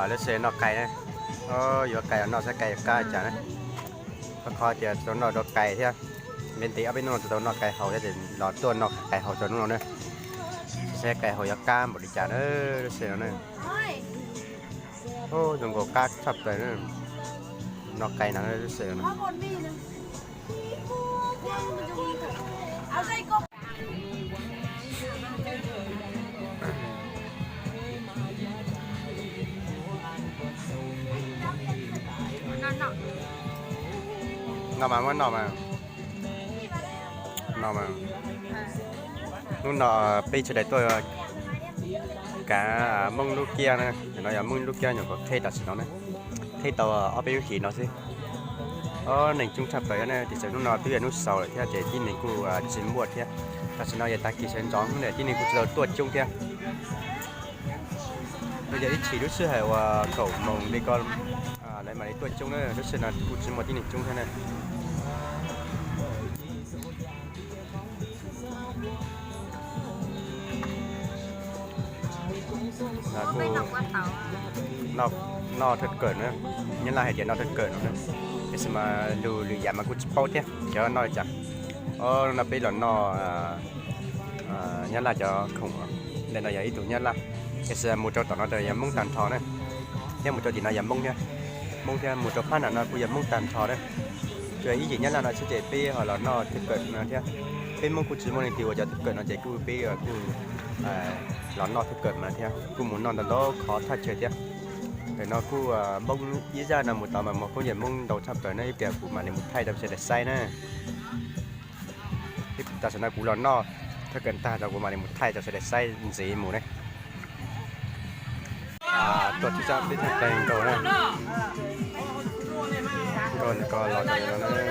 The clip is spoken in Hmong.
Lub sij hawm noj qais na, yuav qais los noj saib qais yuav qab cas na. Qhov qhov tias tau noj rau qais thiab, ntev ntev ob peb hnub no tsis tau noj qais haus thiab ces los tuaj noj qais haus rau hnub no na. Saib qais haus yuav qab npaum li cas na, lub sij hawm no na. Zoo nkaus qab tshaj plaws na, noj qais no lub sij hawm no. No mas muab no mas, no mas. Hnub no peb sawv daws tuaj kav Hmoob lub kiab na, no yog Hmoob lub kiab nyuam qhuav thej tam sim no na, thej tau ob peb lub hlis no xwb. Ob neeg coob tshaj plaws na, tiam sis hnub no twb yog hnub xaus lawm thiab ces tib neeg kuj tsis muaj thiab. Tam sim no yog tag kis sawv ntxov hnub no tib neeg kuj tsis tau tuaj coob thiab. Yog ib chim lub sij hawm uas kaum moos li ko lawv mam li tuaj coob na, lub sij hawm no kuj tsis muaj tib neeg coob thiab na. Kuj noj thawj kawm na, Nyab Laj hais tias noj thawj kawm no na, tiam sis mas lwm lwm yam mas kuj tsis paub thiab cov noj li cas. Ob no peb los noj Nyab Laj cov khoom, ntawm no yog ib tug Nyab Laj, tiam sis mus rau tom no yog Hmoob tag nrho na, thiab mus rau tim no yog Hmoob thiab, Hmoob thiab mus rau phab nram no kuj yog Hmoob tag nrho na. Tsuas ib yim Nyab Laj no xwb ces peb ho los noj thawj kawm no thiab. Peb Hmoob kuj tsis muaj leej twg ua cov thawj kawm no ces kuj peb kuj los noj thawj kawm mas thiab kuj mus noj ntau ntau qhov thaj chaw thiab. Ntawm no kuj Hmoob ib zaj no mus tod mas muaj koob yawm Hmoob ntau tshaj plaws na, ib pliag kuv mam li mus thaij rau sawv daws saib na. Tam sim no kuv los noj thawj kawm tag tso kuv mam li mus thaij rau sawv daws saib ntxiv mus ne. Tuaj tib tsob peb thaij plaws nkaus na. Nkaus ko los tau no na.